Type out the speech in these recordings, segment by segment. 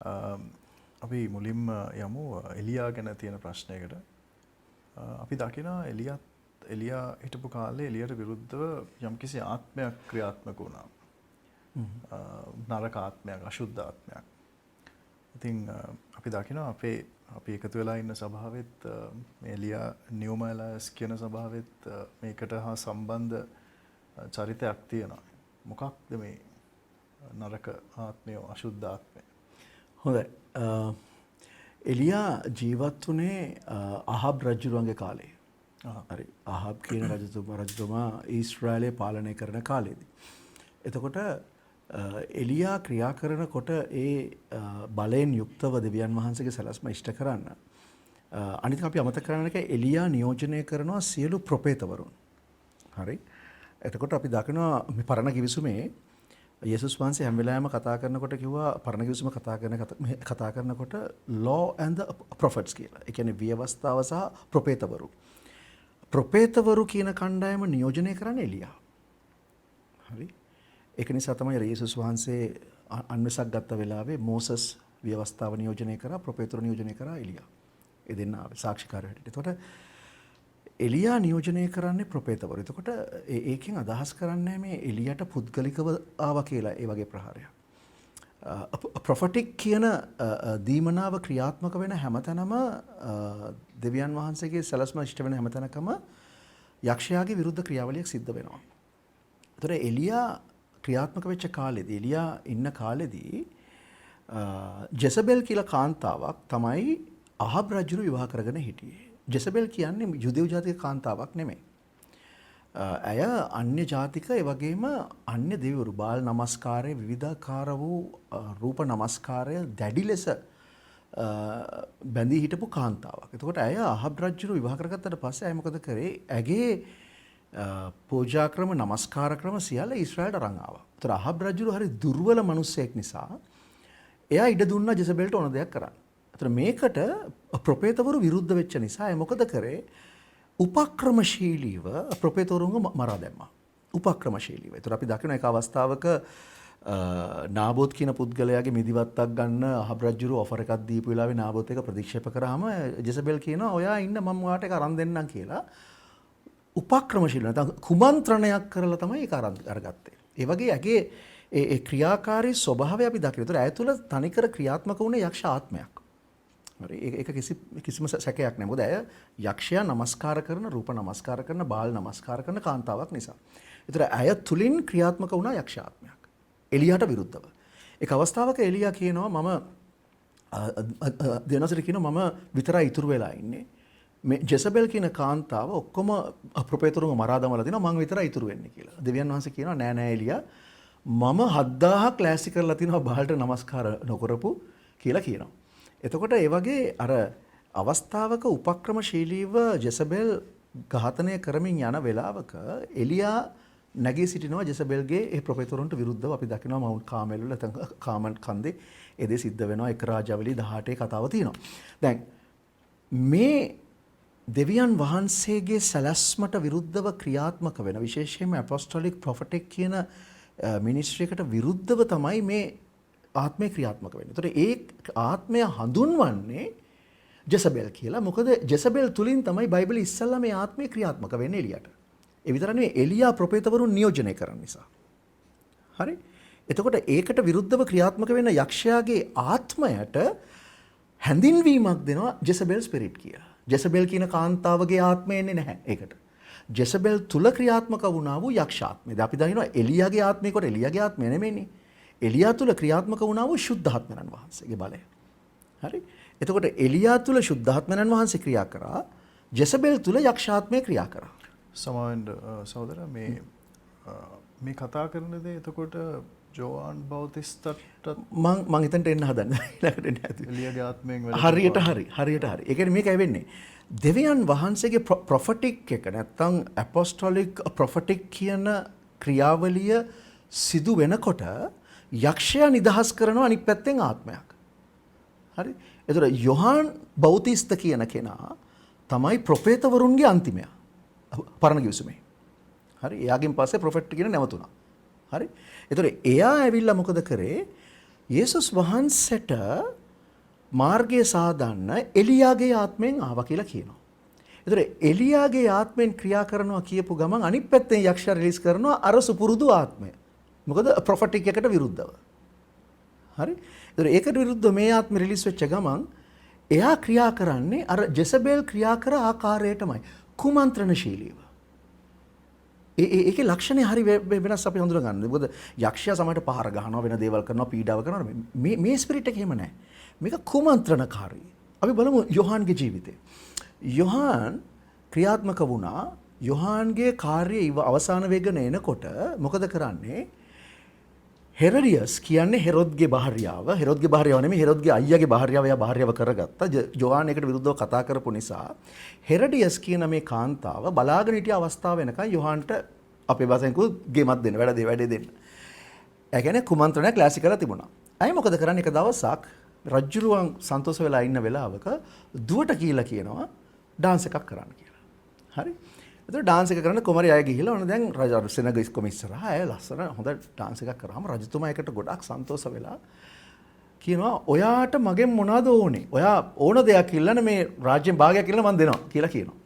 අපි මුලින්ම යමු එලියා ගැන තියෙන ප්‍රශ්නයකට. අපි දකිනවා එලියා හිටපු කාලේ එලියට විරුද්ධව යම්කිසි ආත්මයක් ක්‍රියාත්මක වුණා. නරක ආත්මයක්, අශුද්ධ ආත්මයක්. ඉතින් අපි දකිනවා අපි එකතු වෙලා ඉන්න සභාවෙත්, මේ එලියා නියුමලස් කියන සභාවෙත් මේකට හා සම්බන්ධ චරිතයක් තියෙනවා. මොකක්ද මේ නරක ආත්මය, අශුද්ධ ආත්මය? හොඳයි. එලියා ජීවත් වුණේ අහබ් රජුරුවන්ගේ කාලේ. හරි. අහබ් කියන රජතුමා ඊශ්‍රායලය පාලනය කරන කාලේදී. එතකොට එලියා ක්‍රියා කරනකොට ඒ බලයෙන් යුක්තව දෙවියන් වහන්සේගේ සැලැස්ම ඉෂ්ට කරන්න. අනිත් අපි අමතක කරන්න එක, එලියා නියෝජනය කරනවා සියලු ප්‍රොපේතවරුන්. හරි. එතකොට අපි දකිනවා මේ පරණ ගිවිසුමේ යේසුස් වහන්සේ හැම වෙලාවෙම කතා කරනකොට කිව්වා, පරණ ගිවිසුම කතා කරනකොට law and the prophets කියලා. ඒ කියන්නේ ව්‍යවස්ථාව සහ ප්‍රොපේතවරු. ප්‍රොපේතවරු කියන කණ්ඩායම නියෝජනය කරන්නේ එලියා. හරි. ඒක නිසා තමයි යේසුස් වහන්සේ අන්වෙසක් ගත්ත වෙලාවේ මෝසස් ව්‍යවස්ථාව නියෝජනය කරා, ප්‍රොපේතවරු නියෝජනය කරා එලියා. ඒ දෙන්න ආවේ සාක්ෂිකාරයෝ හැටියට. එතකොට එලියා නියෝජනය කරන්නේ ප්‍රොපේතවරු. එතකොට ඒකෙන් අදහස් කරන්නේ මේ එලියට පුද්ගලිකව ආවා කියලා ඒ වගේ ප්‍රහාරයක්. ප්‍රොෆටික් කියන දීමනාව ක්‍රියාත්මක වෙන හැමතැනම, දෙවියන් වහන්සේගේ සැලැස්ම ඉෂ්ට වෙන හැමතැනකම යක්ෂයාගේ විරුද්ධ ක්‍රියාවලියක් සිද්ධ වෙනවා. එතකොට එලියා ක්‍රියාත්මක වෙච්ච කාලෙදී, එලියා ඉන්න කාලෙදී ජෙසබෙල් කියලා කාන්තාවක් තමයි අහබ් රජුරු විවාහ කරගෙන හිටියේ. ජෙසබෙල් කියන්නේ යුදෙව් ජාතික කාන්තාවක් නෙමෙයි. ඇය අන්‍ය ජාතික, ඒ වගේම අන්‍ය දෙවිවරු බාල් නමස්කාරය, විවිධාකාර වූ රූප නමස්කාරය දැඩි ලෙස බැඳී හිටපු කාන්තාවක්. එතකොට ඇය අහබ් රජුරු විවාහ කරගත්තට පස්සේ ඇය මොකද කරේ? ඇගේ පූජා ක්‍රම, නමස්කාර ක්‍රම සියල්ල ඊශ්‍රායලට අරන් ආවා. එතකොට අහබ් රජුරු හරි දුර්වල මිනිස්සෙක් නිසා එයා ඉඩ දුන්නා ජෙසබෙල්ට ඕන දෙයක් කරන්න. එතකොට මේකට ප්‍රොපේතවරු විරුද්ධ වෙච්ච නිසා ඇය මොකද කරේ? උපක්‍රමශීලීව ප්‍රොපේතවරුන්ව මරා දැම්මා. උපක්‍රමශීලීව. එතකොට අපි දකින එක අවස්ථාවක නාබෝත් කියන පුද්ගලයාගේ මිදිවත්තක් ගන්න අහබ් රජුරු ඔෆර් එකක් දීපු වෙලාවේ නාබෝත් එක ප්‍රතික්ෂේප කරාම ජෙසබෙල් කියනවා, ඔයා ඉන්න, මම ඔයාට ඒක අරන් දෙන්නම් කියලා. උපක්‍රමශීලී නැත්නම් කුමන්ත්‍රණයක් කරලා තමයි ඒක අරන් අරගත්තේ. ඒ වගේ ඇගේ ඒ ඒ ක්‍රියාකාරී ස්වභාවය අපි දකිනවා. ඒතර ඇය තුළ තනිකර ක්‍රියාත්මක වුණේ යක්ෂ ආත්මයක්. හරි, ඒක කිසිම සැකයක් නෑ. මොකද ඇය යක්ෂයා නමස්කාර කරන, රූප නමස්කාර කරන, බාල් නමස්කාර කරන කාන්තාවක් නිසා. ඒතර ඇය තුලින් ක්‍රියාත්මක වුණා යක්ෂ ආත්මයක් එලියාට විරුද්ධව. එක් අවස්ථාවක එලියා කියනවා, මම දෙනසට කියනවා, මම විතරයි ඉතුරු වෙලා ඉන්නේ. මේ ජෙසබෙල් කියන කාන්තාව ඔක්කොම ප්‍රොපේතරුන්ව මරා දමලා තිනවා, මං විතරයි ඉතුරු වෙන්නේ කියලා. දෙවියන් වහන්සේ කියනවා, නෑ නෑ එලියා, මම 7000ක් ලෑස්ති කරලා තිනවා බාල්ට නමස්කාර නොකරපු කියලා කියනවා. එතකොට ඒ වගේ අර අවස්ථාවක උපක්‍රමශීලීව ජෙසබෙල් ඝාතනය කරමින් යන වෙලාවක එලියා නැගී සිටිනවා ජෙසබෙල්ගේ ඒ ප්‍රොපේතරුන්ට විරුද්ධව. අපි දකිනවා මවුන්ට් කාමෙල් වල නැත්නම් කාමන් කන්දේ ඒ දේ සිද්ධ වෙනවා. එක රාජාවලි 18 කතාව තියෙනවා. දැන් මේ දෙවියන් වහන්සේගේ සැලැස්මට විරුද්ධව ක්‍රියාත්මක වෙන, විශේෂයෙන්ම ඇපොස්ටොලික් ප්‍රොෆටික් කියන මිනිස්ට්‍රි එකට විරුද්ධව තමයි මේ ආත්මය ක්‍රියාත්මක වෙන්නේ. ඒතර ඒ ආත්මය හඳුන්වන්නේ ජෙසබෙල් කියලා. මොකද ජෙසබෙල් තුලින් තමයි බයිබලෙ ඉස්සල්ලා මේ ආත්මය ක්‍රියාත්මක වෙන්නේ එලියට. ඒ විතර නෙවෙයි, එලියා ප්‍රොපේතවරුන් නියෝජනය කරන නිසා. හරි? එතකොට ඒකට විරුද්ධව ක්‍රියාත්මක වෙන යක්ෂයාගේ ආත්මයට හැඳින්වීමක් දෙනවා ජෙසබෙල් ස්පිරිට් කියලා. ජෙසබෙල් කියන කාන්තාවගේ ආත්මය එන්නේ නැහැ ඒකට. ජෙසබෙල් තුල ක්‍රියාත්මක වුණා වූ යක්ෂ ආත්මය. දැන් අපි දකිනවා එලියාගේ ආත්මය කොට එලියාගේ ආත්මය නෙමෙයිනේ. එලියා තුල ක්‍රියාත්මක වුණා වූ ශුද්ධාත්මයන් වහන්සේගේ බලය. හරි? එතකොට එලියා තුල ශුද්ධාත්මයන් වහන්සේ ක්‍රියා කරා. ජෙසබෙල් තුල යක්ෂාත්මය ක්‍රියා කරා. සමාවෙන්න සහෝදර, මේ මේ කතා කරන දේ එතකොට ජෝවාන් බෞතිස්තට මං මං එතනට එන්න හදන්නේ. ඊළඟට එන්න හැදුවේ. එලියාගේ ආත්මයෙන් වැඩ හරියට කරනවා. හරි, හරියට හරි. ඒ කියන්නේ මේකයි වෙන්නේ. දෙවියන් වහන්සේගේ ප්‍රොෆටික් එක නැත්තම් ඇපොස්ටොලික් ප්‍රොෆටික් කියන ක්‍රියාවලිය සිදු වෙනකොට යක්ෂයා නිදහස් කරනවා අනිත් පැත්තෙන් ආත්මයක්. හරි. එතකොට යොහාන් බෞතිස්ත කියන කෙනා තමයි ප්‍රොපේතවරුන්ගේ අන්තිමයා. පරණ ගිවිසුමේ. හරි. එයාගෙන් පස්සේ ප්‍රොෆෙට් කියන නැවතුණා. හරි. එතකොට එයා ඇවිල්ලා මොකද කරේ? යේසුස් වහන්සේට මාර්ගය සාදන්න එලියාගේ ආත්මයෙන් ආවා කියලා කියනවා. ඒතර එලියාගේ ආත්මෙන් ක්‍රියා කරනවා කියපු ගමන් අනිත් පැත්තෙන් යක්ෂයා රිලීස් කරනවා අර සුපුරුදු ආත්මය. මොකද ප්‍රොෆෙටික් එකට විරුද්ධව. හරි? ඒතර ඒකට විරුද්ධව මේ ආත්මෙ රිලීස් වෙච්ච ගමන් එයා ක්‍රියා කරන්නේ අර ජෙසබෙල් ක්‍රියා කර ආකාරයටමයි. කුමන්ත්‍රණශීලීව. ඒකේ ලක්ෂණය හරි වෙනස් අපි හඳුනා ගන්න. මොකද යක්ෂයා සමහරට පහර ගහනවා, වෙන දේවල් කරනවා, පීඩාව කරනවා. මේ මේ ස්පිරිට් එක එහෙම නෑ. මේක කුමන්ත්‍රණකාරී. අපි බලමු යොහාන්ගේ ජීවිතය. යොහාන් ක්‍රියාත්මක වුණා. යොහාන්ගේ කාර්යය අවසාන වෙගෙන එනකොට මොකද කරන්නේ? හෙරඩියස් කියන්නේ හෙරොද්ගේ භාර්යාව. හෙරොද්ගේ භාර්යාව නෙමෙයි, හෙරොද්ගේ අයියාගේ භාර්යාව. එයා භාර්යාව කරගත්තා. යොහාන් එකට විරුද්ධව කතා කරපු නිසා හෙරඩියස් කියන මේ කාන්තාව බලාගෙන හිටිය අවස්ථාව වෙනකන් යොහාන්ට අපේ භාෂෙන් කිව්වොත් ගේමක් දෙන්න, වැඩේ දෙන්න. ඒ කියන්නේ කුමන්ත්‍රණයක් ලෑස්ති කරලා තිබුණා. ඇයි මොකද කරන්නේ? එක දවසක් රජුරුවන් සන්තෝෂ වෙලා ඉන්න වෙලාවක දුවට කියලා කියනවා ඩාන්ස් එකක් කරන්න කියලා. හරි? එතකොට ඩාන්ස් එක කරන්න කුමාරි අය ගිහිල්ලා ඔන්න දැන් රජ සෙනග ඉස්කොම ඉස්සරහා අය ලස්සන හොඳ ඩාන්ස් එකක් කරාම රජතුමා එකට ගොඩක් සන්තෝෂ වෙලා කියනවා ඔයාට මගෙන් මොනවද ඕනේ? ඔයා ඕන දෙයක් ඉල්ලන්න, මේ රාජ්‍යයෙන් භාගයක් ඉල්ලන්න මං දෙනවා කියලා කියනවා.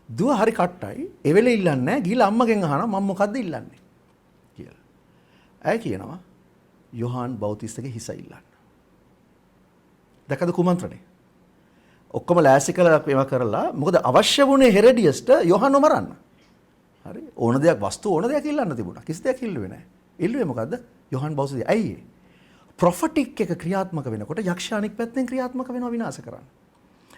දුව හරි කට්ටයි. ඒ වෙලේ ඉල්ලන්නේ නැහැ. ගිහිල්ලා අම්මගෙන් අහනවා මං මොකද්ද ඉල්ලන්නේ කියලා. ඇය කියනවා යොහාන් බෞතිස්තගේ හිස ඉල්ලන්න. දැකද කුමන්ත්‍රණය? ඔක්කොම ලෑස්ති කරලා ඒවා කරලා, මොකද අවශ්‍ය වුණේ හෙරඩියස්ට යොහාන්ව මරන්න. හරි? ඕන දෙයක්, වස්තු ඕන දෙයක් ඉල්ලන්න තිබුණා. කිසි දෙයක් ඉල්ලුවේ නැහැ. ඉල්ලුවේ මොකද්ද? යොහාන් බෞතිස්ත. ඇයි ඒ? ප්‍රොෆෙටික් එක ක්‍රියාත්මක වෙනකොට යක්ෂයා අනික් පැත්තෙන් ක්‍රියාත්මක වෙනවා විනාශ කරන්න.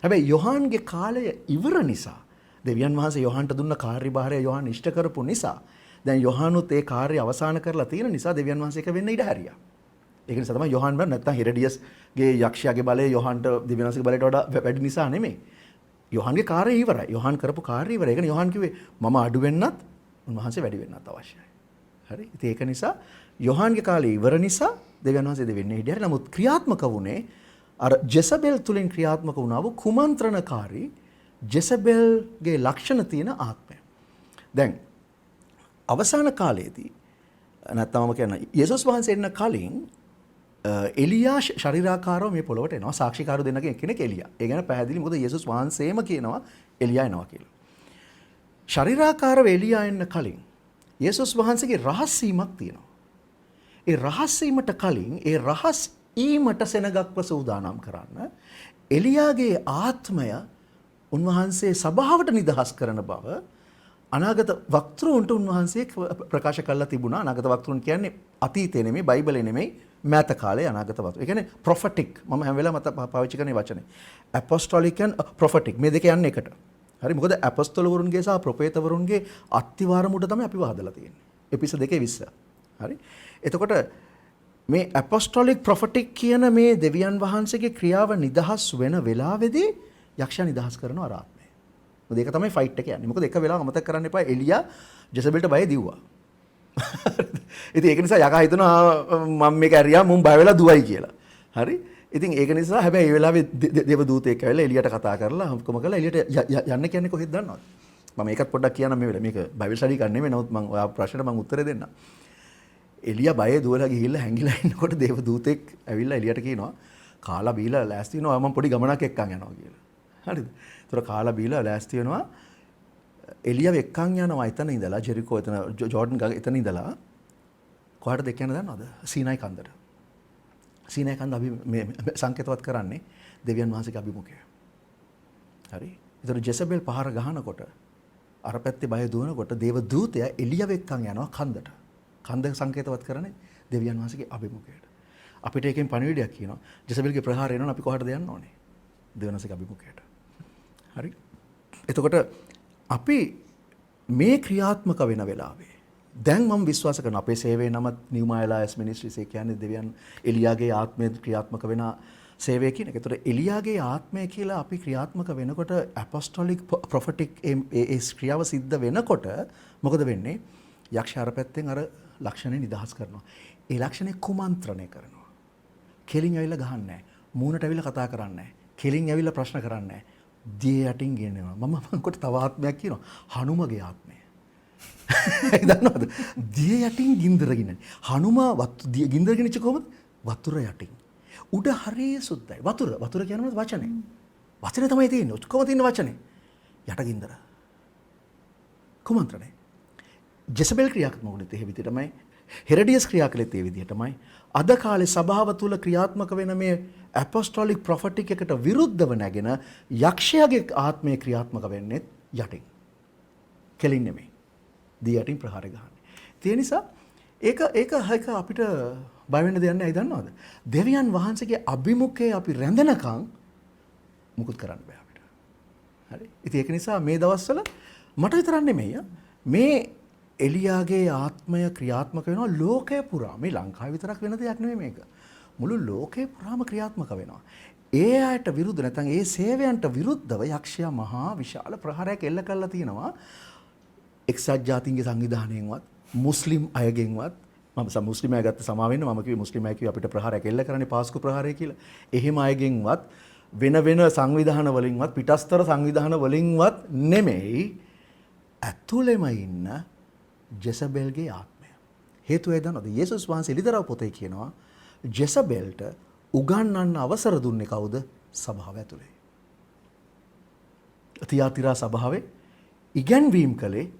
හැබැයි යොහාන්ගේ කාලය ඉවර නිසා, දෙවියන් වහන්සේ යොහාන්ට දුන්න කාර්යභාරය යොහාන් ඉෂ්ට කරපු නිසා, දැන් යොහානුත් ඒ කාර්යය අවසන් කරලා තියෙන නිසා දෙවියන් වහන්සේ එක වෙන්න ඉඩ හැරියා. ඒක නිසා තමයි යොහාන් බර නැත්තම් හෙරඩියස්ගේ යක්ෂයාගේ බලය යොහාන්ට දෙවියන් වහන්සේගේ බලයට වඩා වැඩි නිසා නෙමෙයි. යොහාන්ගේ කාර්යය ඉවරයි. යොහාන් කරපු කාර්යය ඉවරයි. ඒ කියන්නේ යොහාන් කිව්වේ මම අඩු වෙන්නත් උන්වහන්සේ වැඩි වෙන්නත් අවශ්‍යයි. හරි? ඉතින් ඒක නිසා යොහාන්ගේ කාලය ඉවර නිසා දෙවියන් වහන්සේ දෙවෙන්න හිටියා. නමුත් ක්‍රියාත්මක වුණේ අර ජෙසබෙල් තුලින් ක්‍රියාත්මක වුණා වූ කුමන්ත්‍රණකාරී ජෙසබෙල්ගේ ලක්ෂණ තියෙන ආත්මය. දැන් අවසාන කාලයේදී නැත්තම් මම කියන්න යේසුස් වහන්සේ එන්න කලින් එලියා ශරීරාකාරව මේ පොළොවට එනවා. සාක්ෂිකාරු දෙන්නගෙන් එක්කෙනෙක් එලියා. ඒ ගැන පැහැදිලි, මොකද යේසුස් වහන්සේම කියනවා එලියා එනවා කියලා. ශරීරාකාරව එලියා එන්න කලින් යේසුස් වහන්සේගේ රහස් වීමක් තියෙනවා. ඒ රහස් වීමට කලින් ඒ රහස් ඊමට සෙනගක්ව සූදානම් කරන්න එලියාගේ ආත්මය උන්වහන්සේ සභාවට නිදහස් කරන බව අනාගත වක්තෘන්ට උන්වහන්සේ ප්‍රකාශ කරලා තිබුණා. අනාගත වක්තෘන් කියන්නේ අතීතේ නෙමෙයි, බයිබලේ නෙමෙයි, මෑත කාලේ අනාගත වක්තෘ. ඒ කියන්නේ ප්‍රොෆෙටික්. මම හැම වෙලාවෙම මත පාවිච්චි කරන වචනේ. ඇපොස්ටොලික් ඇන්ඩ් ප්‍රොෆෙටික් මේ දෙක යන්නේ එකට. හරි, මොකද ඇපොස්තලවරුන්ගේ සහ ප්‍රොපේතවරුන්ගේ අත්තිවාරම උඩ තමයි අපිව හදලා තියෙන්නේ. එපිස 2:20. හරි. එතකොට මේ ඇපොස්ටොලික් ප්‍රොෆෙටික් කියන මේ දෙවියන් වහන්සේගේ ක්‍රියාව නිදහස් වෙන වෙලාවේදී යක්ෂයා නිදහස් කරනවා අර ආත්මය. මොකද ඒක තමයි ෆයිට් එක යන්නේ. මොකද එක වෙලාවක අමතක කරන්න එපා එලියා ජෙසබෙල්ට බය දිව්වා. ඉතින් ඒක නිසා යකා හිතනවා මම මේක ඇරියා මුන් බය වෙලා දුවයි කියලා. හරි? ඉතින් ඒක නිසා හැබැයි ඒ වෙලාවේ දේව දූතයෙක් ඇවිල්ලා එලියට කතා කරලා ඔක්කොම කරලා එලියට යන්න කියන්නේ කොහෙද දන්නවද? මම ඒකත් පොඩ්ඩක් කියන්නම් මේ වෙලාවේ. මේක බයිබල් ස්ටඩි එකක් නෙමෙයි. නමුත් මම ඔයා ප්‍රශ්නෙට මම උත්තරේ දෙන්නම්. එලියා බයේ දුවලා ගිහිල්ලා හැංගිලා ඉන්නකොට දේව දූතෙක් ඇවිල්ලා එලියට කියනවා කාලා බීලා ලෑස්ති වෙනවා මම පොඩි ගමනක් එක්කන් යනවා කියලා. හරිද? ඒතර කාලා බීලා ලෑස්ති වෙනවා. එලියාව එක්කන් යනවා එතන ඉඳලා ජෙරිකෝ එතන ජෝඩන් ගඟ එතන ඉඳලා කොහාටද එක්ක යන්නේ දන්නවද? සීනායි කන්දට. සීනායි කන්ද අපි මේ සංකේතවත් කරන්නේ දෙවියන් වහන්සේගේ අභිමුඛය. හරි? ඒතර ජෙසබෙල් පහර ගහනකොට අර පැත්තේ බය දුවනකොට දේව දූතයා එලියාව එක්කන් යනවා කන්දට. කන්ද සංකේතවත් කරන්නේ දෙවියන් වහන්සේගේ අභිමුඛයට. අපිට ඒකෙන් පණිවිඩයක් කියනවා. ජෙසබෙල්ගේ ප්‍රහාරය එනවනම් අපි කොහාටද යන්න ඕනේ? දෙවියන් වහන්සේගේ අභිමුඛයට. හරි? එතකොට අපි මේ ක්‍රියාත්මක වෙන වෙලාවේ දැන් මම විශ්වාස කරනවා අපේ සේවයේ නම නිව්මා එලායස් මිනිස්ට්‍රීස්, ඒ කියන්නේ දෙවියන් එලියාගේ ආත්මය ක්‍රියාත්මක වෙන සේවය කියන එක. ඒතර එලියාගේ ආත්මය කියලා අපි ක්‍රියාත්මක වෙනකොට ඇපොස්ටොලික් ප්‍රොෆෙටික් ඒ ක්‍රියාව සිද්ධ වෙනකොට මොකද වෙන්නේ? යක්ෂ අර පැත්තෙන් අර ලක්ෂණය නිදහස් කරනවා. ඒ ලක්ෂණය කුමන්ත්‍රණය කරනවා. කෙලින් ඇවිල්ලා ගහන්නේ නැහැ. මූණට ඇවිල්ලා කතා කරන්නේ නැහැ. කෙලින් ඇවිල්ලා ප්‍රශ්න කරන්නේ නැහැ. දිය යටින් ගෙනෙනවා. මම මං තව ආත්මයක් කියනවා. හනුමගේ ආත්මය. ඒ දන්නවද? දිය යටින් ගින්දර ගින්නන්නේ. හනුම ගින්දර ගෙනිච්ච කොහොමද? වතුර යටින්. උඩ හරිය සුද්ධයි. වතුර වතුර කියන්නේ මොකද? වචනේ. වචනේ තමයි තියෙන්නේ. ඔක්කොම තියෙන වචනේ. යට ගින්දර. කුමන්ත්‍රණය. ජෙසබෙල් ක්‍රියාත්මක වුණෙත් ඒ විදිහටමයි. හෙරඩියස් ක්‍රියා කළෙත් ඒ විදිහටමයි. අද කාලේ සභාව තුල ක්‍රියාත්මක වෙන මේ ඇපොස්ටොලික් ප්‍රොෆෙටික් එකට විරුද්ධව නැගෙන යක්ෂයාගේ ආත්මය ක්‍රියාත්මක වෙන්නේ යටින්. කෙලින් නෙමෙයි. දී යටින් ප්‍රහාර ගහන්නේ. ඒ නිසා ඒක ඒක ඒක අපිට බය වෙන්න දෙයක් නෑ. ඇයි දන්නවද? දෙවියන් වහන්සේගේ අභිමුඛයේ අපි රැඳෙනකන් මුකුත් කරන්න බෑ අපිට. හරි. ඉතින් ඒක නිසා මේ දවස්වල මට විතරක් නෙමෙයි, මේ එලියාගේ ආත්මය ක්‍රියාත්මක වෙනවා ලෝකය පුරා. මේ ලංකාවේ විතරක් වෙන දෙයක් නෙමෙයි මේක. මුළු ලෝකය පුරාම ක්‍රියාත්මක වෙනවා. ඒ අයට විරුද්ධ නැත්නම් ඒ සේවයන්ට විරුද්ධව යක්ෂයා මහා විශාල ප්‍රහාරයක් එල්ල කරලා තියෙනවා. එක්සත් ජාතීන්ගේ සංවිධානයෙන්වත්, මුස්ලිම් අයගෙන්වත්. මම මුස්ලිම් අය ගත්ත සමා වෙන්න, මම කිව්වේ මුස්ලිම් අය කිව්වේ අපිට ප්‍රහාරයක් එල්ල කරන්නේ පාස්කු ප්‍රහාරය කියලා. එහෙම අයගෙන්වත්, වෙන වෙන සංවිධාන වලින්වත්, පිටස්තර සංවිධාන වලින්වත් නෙමෙයි, ඇතුළෙම ඉන්න ජෙසබෙල්ගේ ආත්මය. හේතුව ඒ දන්නවද? යේසුස් වහන්සේ එළිදරව් පොතේ කියනවා ජෙසබෙල්ට උගන්වන්න අවසර දුන්නේ කවුද? සභාව ඇතුලේ. තියාතිරා සභාවේ ඉගැන්වීම් කළේ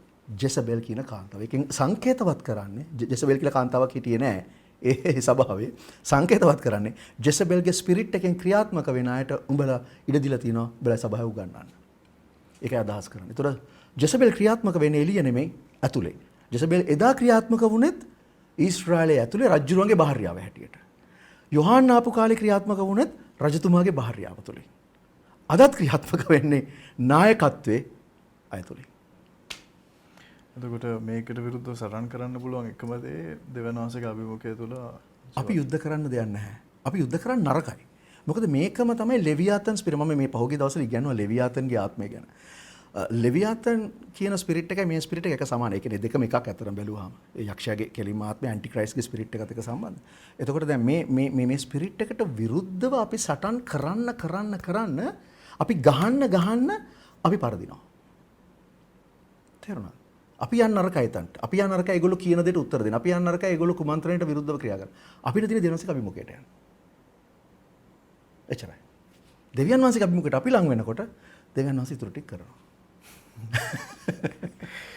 ජෙසබෙල් කියන කාන්තාව. ඒකෙන් සංකේතවත් කරන්නේ, ජෙසබෙල් කියලා කාන්තාවක් හිටියේ නෑ ඒ සභාවේ. සංකේතවත් කරන්නේ ජෙසබෙල්ගේ ස්පිරිට් එකෙන් ක්‍රියාත්මක වෙන අයට උඹලා ඉඩ දීලා තිනවා උඹලා සභාව උගන්වන්න. ඒකයි අදහස් කරන්නේ. ඒතර ජෙසබෙල් ක්‍රියාත්මක වෙන්නේ එළිය නෙමෙයි, ඇතුලේ. ජෙසබෙල් එදා ක්‍රියාත්මක වුණෙත් ඊශ්‍රායලයේ ඇතුලේ රජුරුවන්ගේ භාර්යාව හැටියට. යොහාන් ආපු කාලේ ක්‍රියාත්මක වුණෙත් රජතුමාගේ භාර්යාව තුලින්. අදත් ක්‍රියාත්මක වෙන්නේ නායකත්වයේ අය තුලින්. එතකොට මේකට විරුද්ධව සටන් කරන්න පුළුවන් එකම දේ දෙවියන් වහන්සේගේ අභිමුඛය තුල අපි යුද්ධ කරන්න දෙයක් නැහැ. අපි යුද්ධ කරන්න නරකයි. මොකද මේකම තමයි ලෙවියාතන් ස්පිරිට්. මම මේ පහුගිය දවස්වල ඉගෙනුවා ලෙවියාතන්ගේ ආත්මය ගැන. ලෙවියාතන් කියන ස්පිරිට් එකයි මේ ස්පිරිට් එක එක සමානයි. ඒ කියන්නේ දෙකම එකක් අතරම බැලුවාම. ඒ යක්ෂයාගේ කෙලින්ම ආත්මය ඇන්ටි ක්‍රයිස්ට්ගේ ස්පිරිට් එකත් එක්ක සම්බන්ධ. එතකොට දැන් මේ මේ මේ මේ ස්පිරිට් එකට විරුද්ධව අපි සටන් කරන්න කරන්න කරන්න, අපි ගහන්න ගහන්න අපි පරදිනවා. තේරුණාද? අපි යන්න නරකයි තන්ට. අපි යන්න නරකයි ඒගොල්ලෝ කියන දෙයට උත්තර දෙන්න. අපි යන්න නරකයි ඒගොල්ලෝ කුමන්ත්‍රණයට විරුද්ධව ක්‍රියා කරන්න. අපිට තියෙන දෙවියන් වහන්සේගේ අභිමුඛයට යන්න. එච්චරයි. දෙවියන් වහන්සේගේ අභිමුඛයට අපි ලං වෙනකොට දෙවියන් වහන්සේ ඉතුරු ටික කරනවා.